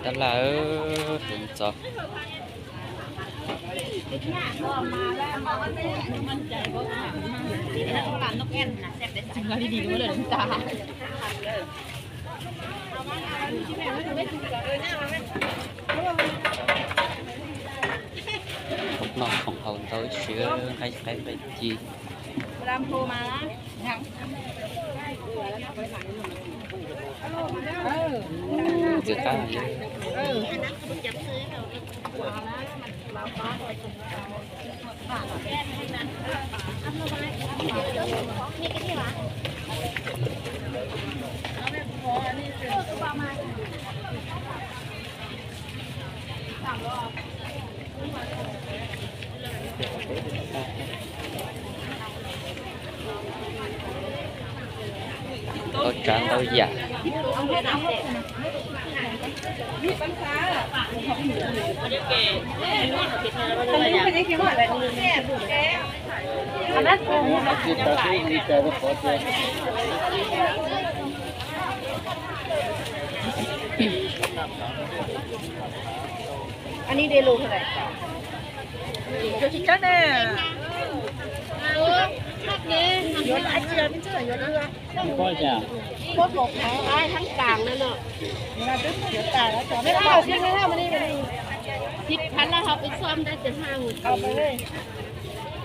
Tab laj, tus ntxov. นอกของเขาเตาเชื้อ ไข้ไข้ไปจี เจอข้าว Ntau tsav ntau yam. Anib dej los thaum ntawd. Cov tsis tsawg ne. Yuav dab tsi, yuav dab tsi. Muab kaum phav, thab kas no no. Thib phav lawv ho peb xuam dab tsi ha.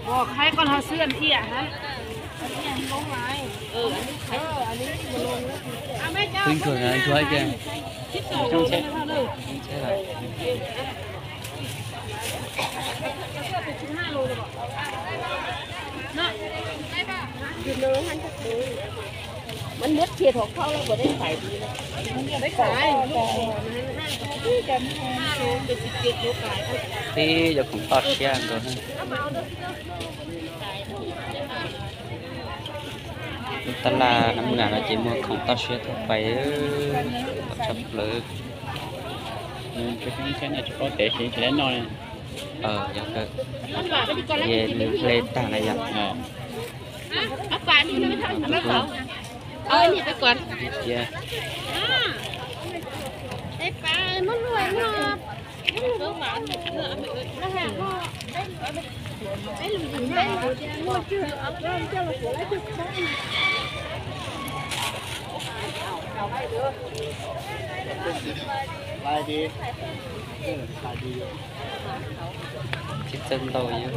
Ua khaib koj ho xwb ib yam hab. Twb ntsuag ntsuag ces. Mas muab kiag thaum khaub los puas dej fais. Peb yuav khoom toj siab nkaus. Lub tab laj no mas no ces muag khoom toj siab tau pais tshaj plaws. Tsis paub tev siv tsis lab noj. Yog kawg, hle tag na yom. Tsis txawj ntau yom.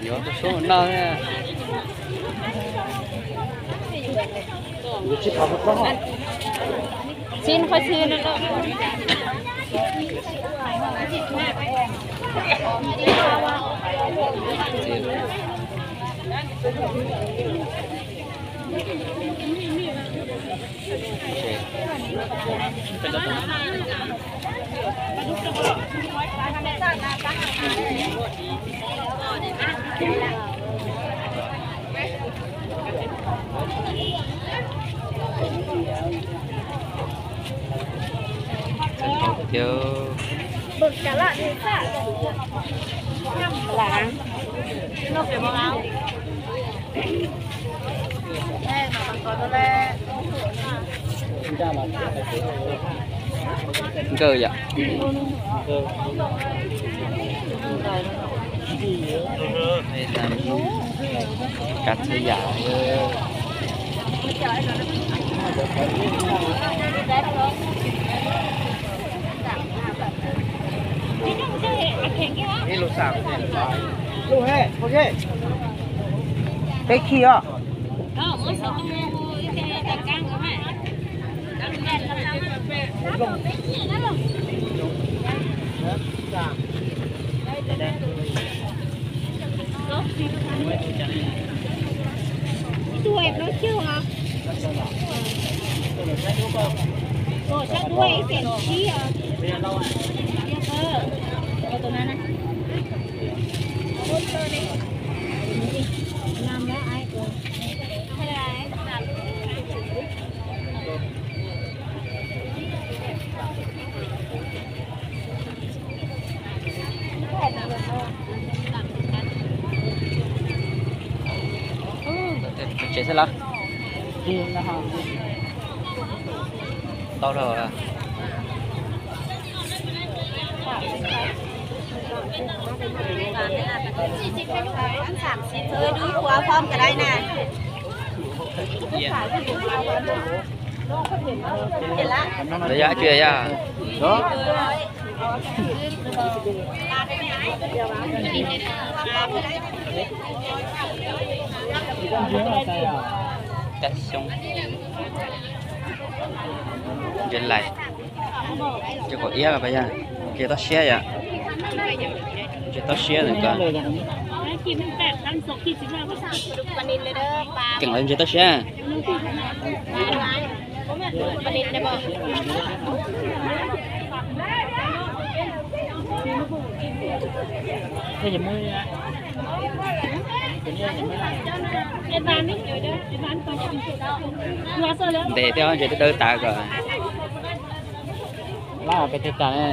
Yuav tus suab noj. Tsis qhov tsis Nkawj yom. Kav txhua yam. Peb khi os. Tus plaub cug os. Tus sab duab ib tiam tsib os. Tus no na. Ces xwb los. Tau lawm. Lawv yog dab tsi yog? Ntses lais, ntses kaum iab los pas yog, ntses toj siab yom, ntses toj siab ntawm ko. Keem los ntses toj siab. Ntev thiab ntses twb dawb tas kom. Lab peb thiaj tas ne.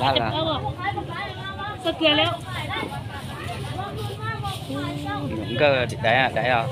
Lab los. Nkawj daiv daiv os.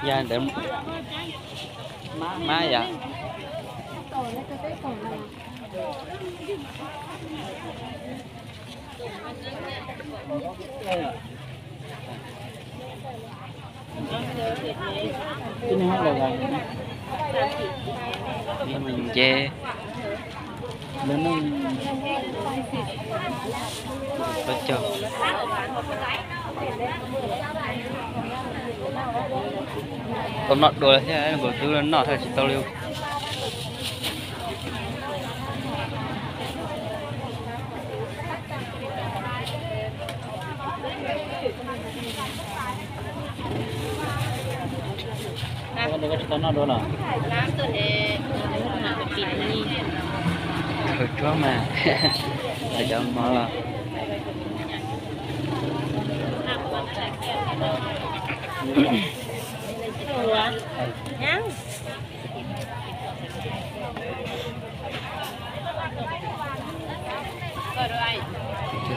Yog ntawd mab yom. Nce. Pab caug. Tau noj dua thiab, nkaus twb noj thiab tsis tau li. Tsis tau noj dua los? Khawv tsuab mas, cov mov los.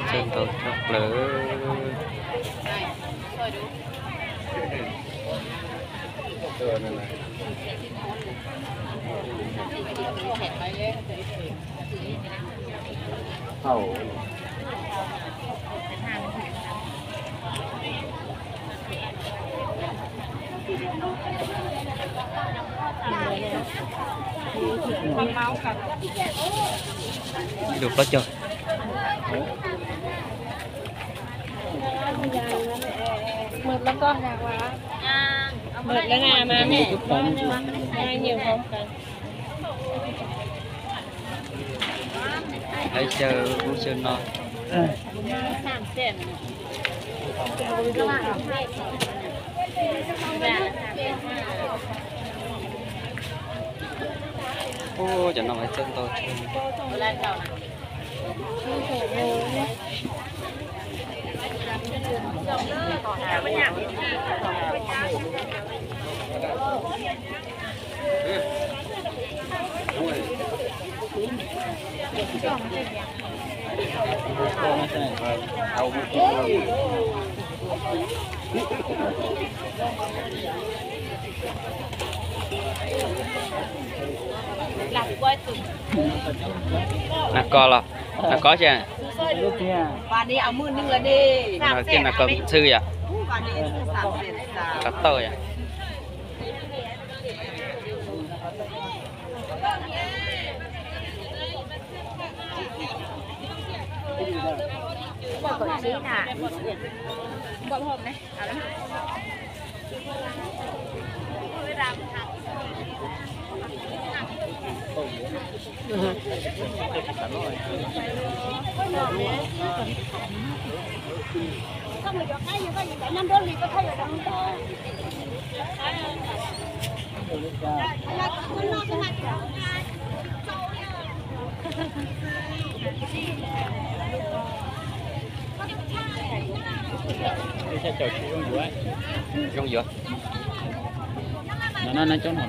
Txawj tau tshaj plaws. Lub plaub caug. Mượt lắm con. Mượt lắm nè, mà mẹ ăn nhiều không cần. Hais xyaw ub xyaw no. Ub, cov no mas txawj ntau. Nas kos los? Nas kos tsis? Nas kos ntxhw yom? Kos tauj yom? Zoo yuav. No no no cov no.